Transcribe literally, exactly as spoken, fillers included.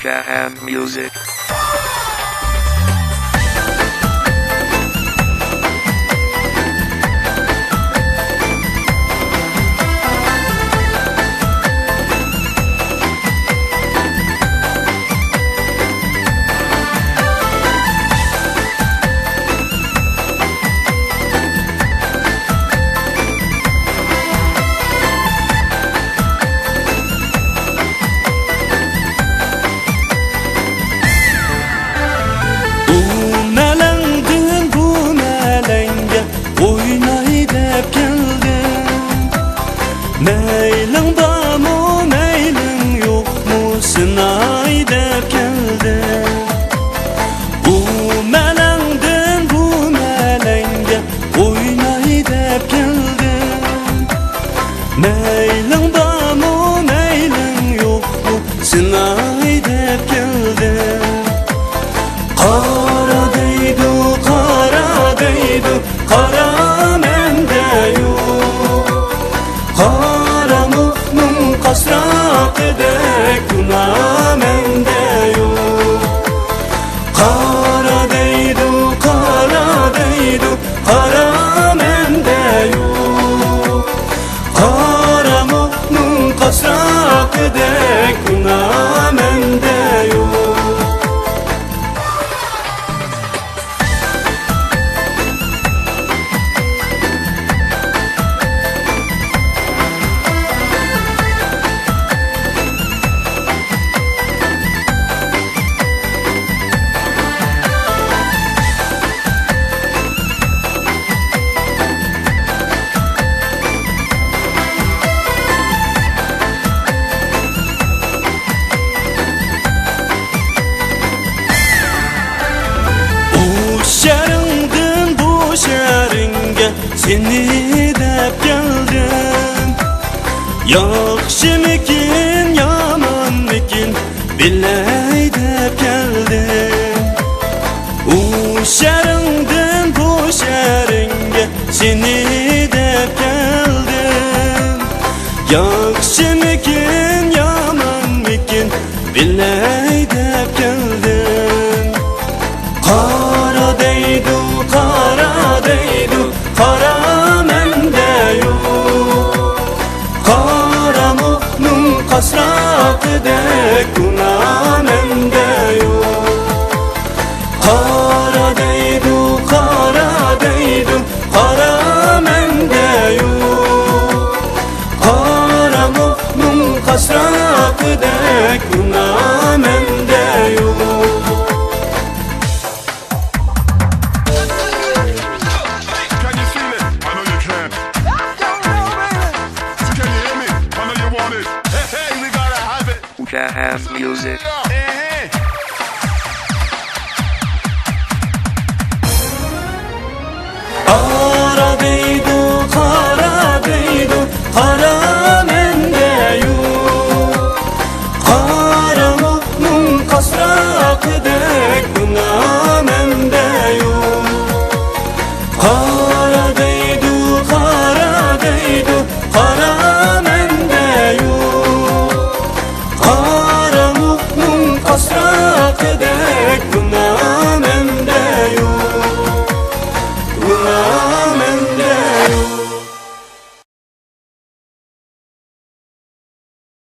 Jahan Music. ئۇ مەلەڭدىن بۇ مەلەڭگە ئويناي دەپ كەلدىم. مەيلىڭ بارمۇ، مەيلىڭ يوقمۇ، سىناي دەپ كەلدىم. ئۇ مەلەڭدىن بۇ مەلەڭگە ئويناي دەپ كەلدىم. مەيلىڭ بارمۇ، مەيلىڭ يوقمۇ، سىناي دەپ كەلدىم. قارا دەيدۇ، قارا دەيدۇ، قارا مەندە يوق. قارىمۇقنىڭ قاسراقىدەك گۇناھ مەندە يوق. قارا دەيدۇ، قارا دەيدۇ، قارا مەندە يوق. قارىمۇقنىڭ قاسراقىدەك گۇناھ مەندە يوق. ئۇ شەھىرىڭدىن بۇ شەھىرىڭگە سېنى دەپ كەلدىم. ياخشىمىكىن، يامانمىكىن، بىلەي دەپ كەلدىم. ئۇ شەھىرىڭدىن بۇ شەھىرىڭگە سېنى دەپ كەلدىم. ياخشىمىكىن، يامانمىكىن، بىلەي دەپ كەلدىم. قارا دەيدۇ، قارا دەيدۇ، قارا مەندە يوق. قارىمۇقنىڭ قاسراقىدەك گۇناھ مەندە يوق. قارا دەيدۇ، قارا دەيدۇ، قارا مەندە يوق. قارىمۇقنىڭ قاسراقىدەك گۇناھ مەندە يوق. Can you feel it? I know you can. Can you hear me? I know you want it. Hey, hey, we gotta have it. Jahan Music. Hey, hey. قارا دەيدۇ،